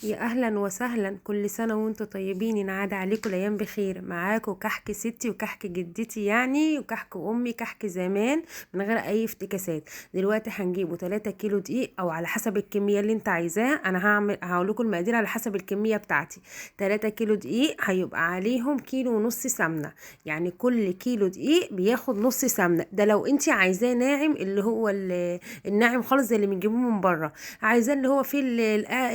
يا اهلا وسهلا، كل سنة وانتم طيبين. ينعاد عليكم الايام بخير. معاكم كحك ستي وكحك جدتي يعني، وكحك امي، كحك زمان من غير اي افتكاسات. دلوقتي هنجيبه 3 كيلو دقيق او على حسب الكمية اللي انت عايزاها. انا هقول لكم المقادير على حسب الكمية بتاعتي. 3 كيلو دقيق هيبقى عليهم كيلو ونص سمنه، يعني كل كيلو دقيق بياخد نص سمنه. ده لو انت عايزاه ناعم، اللي هو الناعم خالص زي اللي بنجيبه من بره، عايزاه اللي هو فيه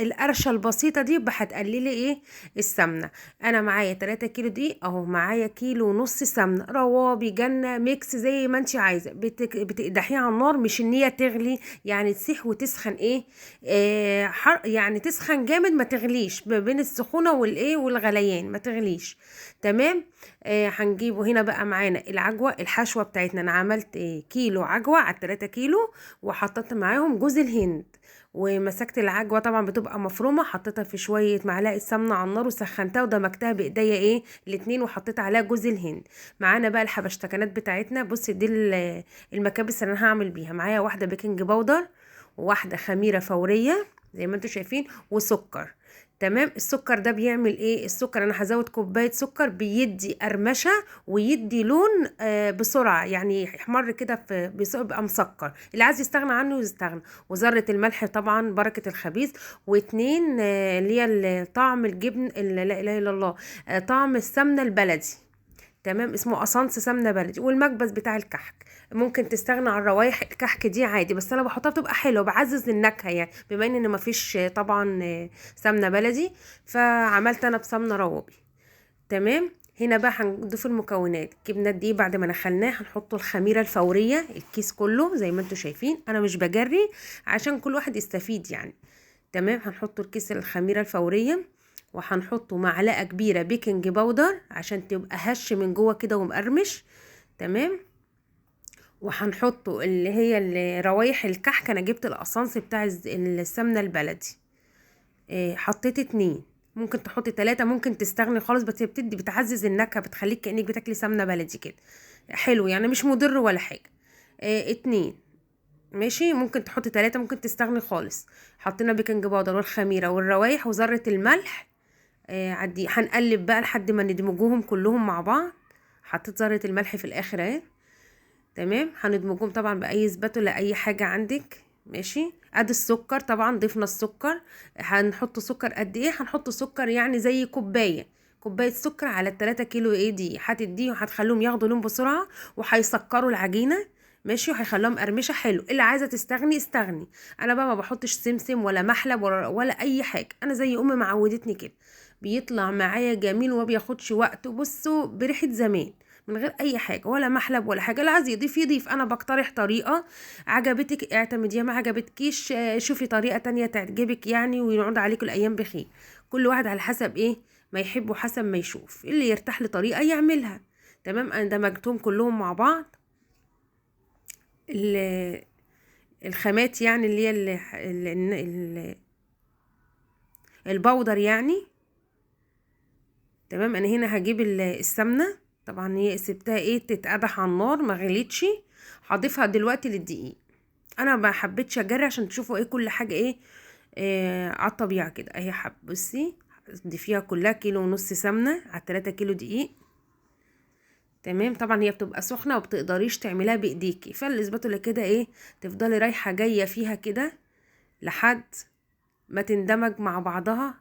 القرشه البسيطة دي، يبقى هتقللي ايه السمنة. انا معايا 3 كيلو دقيق اهو، معايا كيلو ونص سمنه روابي جنة mix زي ما انت عايزه. بتقدحيها على النار، مش ان هي تغلي، يعني تسيح وتسخن ايه، يعني تسخن جامد، ما تغليش، ما بين السخونه والايه والغليان ما تغليش. تمام. هنجيبه هنا بقى معانا العجوه، الحشوه بتاعتنا. انا عملت كيلو عجوه على 3 كيلو، وحطيت معاهم جوز الهند، ومسكت العجوه طبعا بتبقى مفرومه، حطيتها في شوية معلقه سمنه على النار وسخنتها ودمجتها بايديا ايه الاتنين، وحطيت عليها جوز الهند. معانا بقى الحبشتكنات بتاعتنا. بصي دي المكابس اللي انا هعمل بيها. معايا واحدة baking powder، وواحدة خميره فورية زي ما انتم شايفين، وسكر. تمام. السكر ده بيعمل ايه؟ السكر انا هزود كوباية سكر، بيدي قرمشه ويدي لون بسرعة، يعني يحمر كده بيبقى مسكر. اللي عايز يستغنى عنه يستغنى. وذره الملح طبعا بركة الخبيث، واتنين اللي هي طعم الجبن، لا اله الا الله، طعم السمنة البلدي. تمام، اسمه اسانس سمنه بلدي. والمكبس بتاع الكحك، ممكن تستغنى عن روايح الكحك دي عادي، بس انا بحطها بتبقى حلوة، بعزز النكهة يعني، بما ان مفيش طبعا سمنه بلدي، فعملت انا بسمنه روابي. تمام. هنا بقى هنضيف المكونات. جبنا الدقيق بعد ما نخلناه، هنحطه الخميره الفورية الكيس كله زي ما انتم شايفين، انا مش بجري عشان كل واحد يستفيد يعني. تمام. هنحطه الكيس الخميره الفورية، وهنحطه معلقه كبيرة baking powder عشان تبقى هش من جوه كده ومقرمش. تمام. وهنحطه اللي هي روايح الكحك. انا جبت الاسانس بتاع السمنة البلدي، حطيت 2، ممكن تحطي 3، ممكن تستغني خالص، بس بتدي بتعزز النكهة، بتخليك كانك بتاكلي سمنه بلدي كده، حلو يعني، مش مضر ولا حاجة. 2 ماشي، ممكن تحطي 3، ممكن تستغني خالص. حطينا baking powder والخميره والروايح وذره الملح. عدي هنقلب بقى لحد ما ندمجوهم كلهم مع بعض. حطيت ذره الملح في الاخر اهي. تمام. هندمجهم طبعا باي spatula اي حاجة عندك. ماشي. ادي السكر، طبعا ضفنا السكر. هنحط سكر قد ايه؟ هنحط سكر يعني زي كوباية سكر على 3 كيلو ايه دي، هتديه وهتخليهم ياخدوا لون بسرعة، وهيسكروا العجينة. ماشي، وهيخليهم قرمشه حلو. اللي عايزه تستغني استغني. انا بقى ما بحطش سمسم ولا محلب ولا اي حاجة، انا زي امي ما عودتني كده، بيطلع معايا جميل وما بياخدش وقت. بصوا بريحه زمان من غير اي حاجة، ولا محلب ولا حاجة. اللي عايز يضيف يضيف. انا بقترح طريقه عجبتك اعتمديها، ما عجبتكيش شوفي طريقه تانية تعجبك يعني، وينعود عليكم الايام بخير. كل واحد على حسب ايه ما يحب وحسب ما يشوف، اللي يرتاح لطريقه يعملها. تمام. انا دمجتهم كلهم مع بعض، الخامات يعني اللي هي البودر يعني. تمام. انا هنا هجيب السمنة، طبعا هي سبتها ايه تتقدح على النار، ما غليتش، هضيفها دلوقتي للدقيق. انا ما حبيتش اجري عشان تشوفوا ايه كل حاجة ايه، على الطبيعة كده اهي. بصي ضيفيها كلها، كيلو ونص سمنه على 3 كيلو دقيق. تمام. طبعا هي بتبقى سخنة وبتقدريش تعمليها بايديكي، فالاسباتولا كده ايه تفضلي رايحة جاية فيها كده لحد ما تندمج مع بعضها،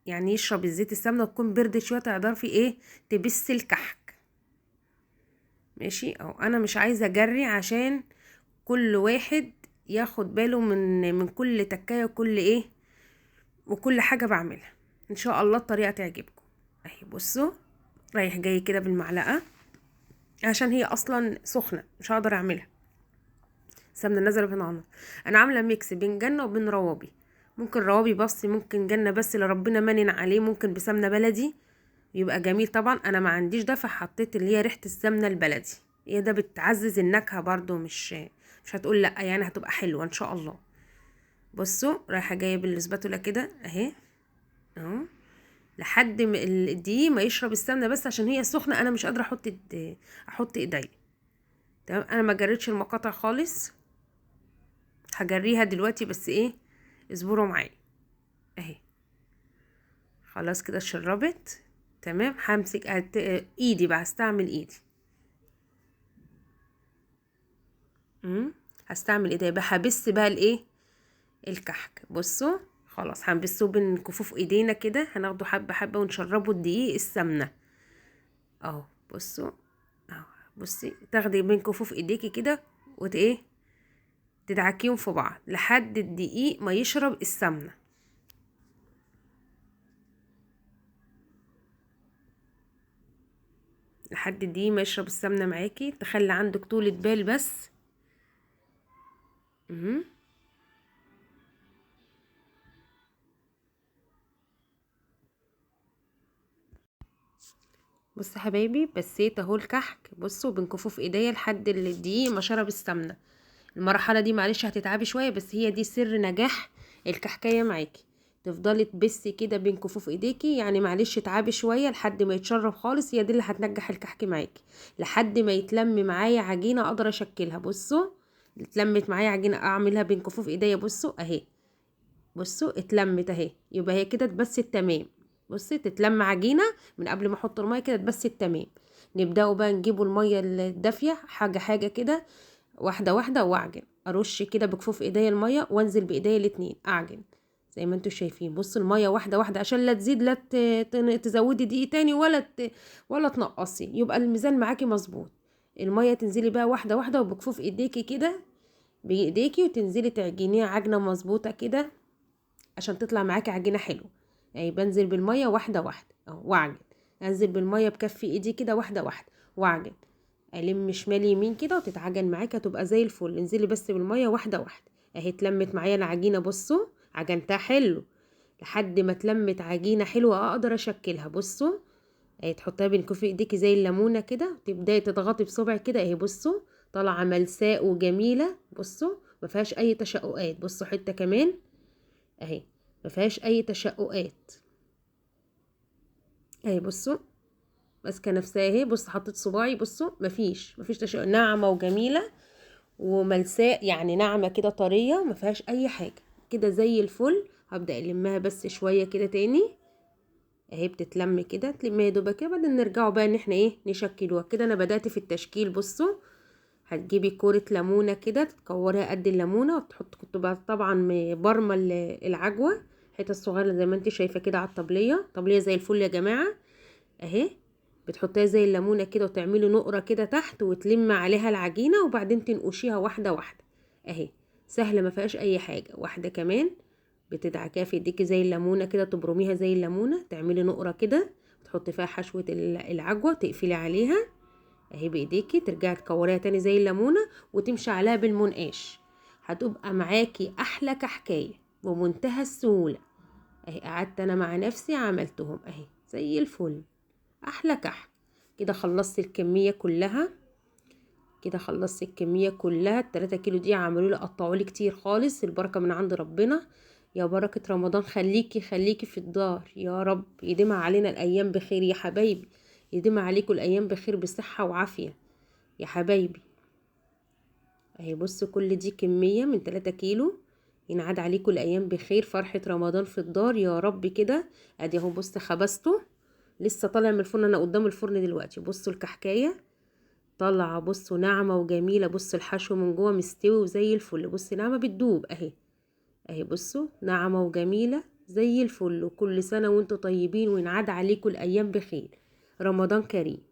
يعني يشرب الزيت السمنة وتكون بردت شوية، تعرفي ايه تبس الكحك. ماشي اهو. انا مش عايزه اجري عشان كل واحد ياخد باله من كل تكايه وكل ايه وكل حاجة بعملها. ان شاء الله الطريقة تعجبكم. اهي بصوا رايح جاي كده بالمعلقه عشان هي اصلا سخنة مش هقدر اعملها. سمنه نازله من على النار. انا عامله mix بين جنة وبين روابي، ممكن روابي بس، ممكن جنة بس اللي ربنا منن عليه، ممكن بسمنه بلدي يبقى جميل. طبعا انا ما عنديش ده، فحطيت اللي هي ريحه السمنة البلدي، هي ده بتعزز النكهة برضو، مش هتقول لا يعني، هتبقى حلوة ان شاء الله. بصوا رايحة جاية بالسباتولا كده اهي اهو لحد ما الدقيق ما يشرب السمنة، بس عشان هي سخنة انا مش قادرة احط ايديا. تمام. انا ما جريتش المقاطع خالص، هجريها دلوقتي بس ايه اصبروا معايا اهي. خلاص كده اتشربت تمام. همسك ايدي بقى، هستعمل ايدي. هستعمل ايدي بقى، هبس بقى الايه الكحك. بصوا خلاص هنبسوه بين كفوف ايدينا كده، هناخده حبه حبه ونشربه الدقيق السمنة اهو. بصوا اهو، بصي تاخدي بين كفوف ايديكي كده وت ايه تدعكيهم في بعض لحد الدقيق ما يشرب السمنة. لحد الدقيق ما يشرب السمنة معاكي. تخلي عندك طولة بال بس. بصوا حبايبي بسيت اهو الكحك. بصوا بين كفوف ايديا لحد الدقيق ما شرب السمنة. المرحلة دي معلش هتتعبي شوية، بس هي دي سر نجاح الكحكايه معاكي. تفضلي تبسي كده بين كفوف ايديكي، يعني معلش اتعبي شوية لحد ما يتشرب خالص. هي دي اللي هتنجح الكحك معاكي لحد ما يتلم معايا عجينه اقدر اشكلها. بصوا اتلمت معايا عجينه، اعملها بين كفوف ايديا. بصوا اهي، بصوا اتلمت اهي، يبقى هي كده اتبست تمام. بصي تتلم عجينه من قبل ما احط المية كده اتبست تمام. نبداوا بقى نجيبوا المية الدافيه حاجة حاجة كده، واحدة واحدة، واعجن. ارش كده بكفوف ايديا المية وانزل بايديا الاتنين اعجن زي ما انتوا شايفين. بصوا المية واحدة واحدة عشان لا تزيد لا تزودي دقيق تاني ولا تنقصي، يبقى الميزان معاكي مظبوط. المية تنزلي بقى واحدة واحدة وبكفوف ايديكي كده بايديكي، وتنزلي تعجنيها عجنه مظبوطة كده عشان تطلع معاكي عجينه حلوة. يعني بنزل بالمية واحدة واحدة اهو واعجن، انزل بالمية بكف ايدي كده واحدة واحدة واعجن، الم شمال يمين كده وتتعجن معاكي هتبقى زي الفل. انزلي بس بالمية واحدة واحدة اهي. اتلمت معايا العجينة، بصوا عجنتها حلو لحد ما اتلمت عجينه حلوة اقدر اشكلها. بصوا اهي تحطيها بين كف ايديكي زي الليمونه كده، وتبداي تضغطي بصبعك كده اهي. بصوا طالعه ملساء وجميلة، بصوا ما فيهاش اي تشققات. بصوا حتة كمان اهي ما فيهاش اي تشققات اهي. بصوا ماسكه نفسها اهي. بصوا حطيت صباعي، بصوا مفيش تشقق، ناعمة وجميلة وملساء، يعني ناعمة كده طرية ما فيهاش اي حاجة كده زي الفل. هبدا المها بس شوية كده تاني اهي، بتتلم كده، تلميها يا دوبك كده. بعدين نرجعوا بقى ان احنا ايه نشكلوها كده. انا بدات في التشكيل. بصوا هتجيبي كورة ليمونه كده تكوريها قد الليمونه وتحط، كنت بقى طبعا برمه العجوه الحتة الصغيرة زي ما انت شايفه كده على الطبلية، طبليه زي الفل يا جماعة اهي. بتحطيها زي الليمونه كده وتعملي نقره كده تحت وتلم عليها العجينة، وبعدين تنقشيها واحدة واحدة اهي. سهلة ما فيهاش اي حاجة. واحدة كمان بتدعكيها في ايديكي زي الليمونه كده، تبرميها زي الليمونه، تعملي نقره كده تحطي فيها حشوه العجوه، تقفلي عليها اهي بايديكي، ترجعي تكوريها تاني زي الليمونه وتمشي عليها بالمنقاش. هتبقى معاكي احلى كحكايه بمنتهى السهولة اهي. قعدت انا مع نفسي عملتهم اهي زي الفل، احلى كحك كده. خلصت الكمية كلها كده، خلصت الكمية كلها. ال3 كيلو دي عملوا لي قطعوا لي كتير خالص، البركة من عند ربنا. يا بركة رمضان خليكي خليكي في الدار يا رب، يديم علينا الايام بخير يا حبايبي، يديم عليكم الايام بخير بصحة وعافيه يا حبايبي اهي. بصوا كل دي كمية من 3 كيلو، ينعاد عليكم الايام بخير، فرحه رمضان في الدار يا رب كده. ادي اهو بص خبزته لسه طالع من الفرن، انا قدام الفرن دلوقتي. بصوا الكحكايه طالعه، بصوا ناعمة وجميلة. بصوا الحشو من جوه مستوي وزي الفل. بصوا ناعمة بتدوب اهي اهي. بصوا ناعمة وجميلة زي الفل. وكل سنة وانتوا طيبين، وينعاد عليكم الايام بخير. رمضان كريم.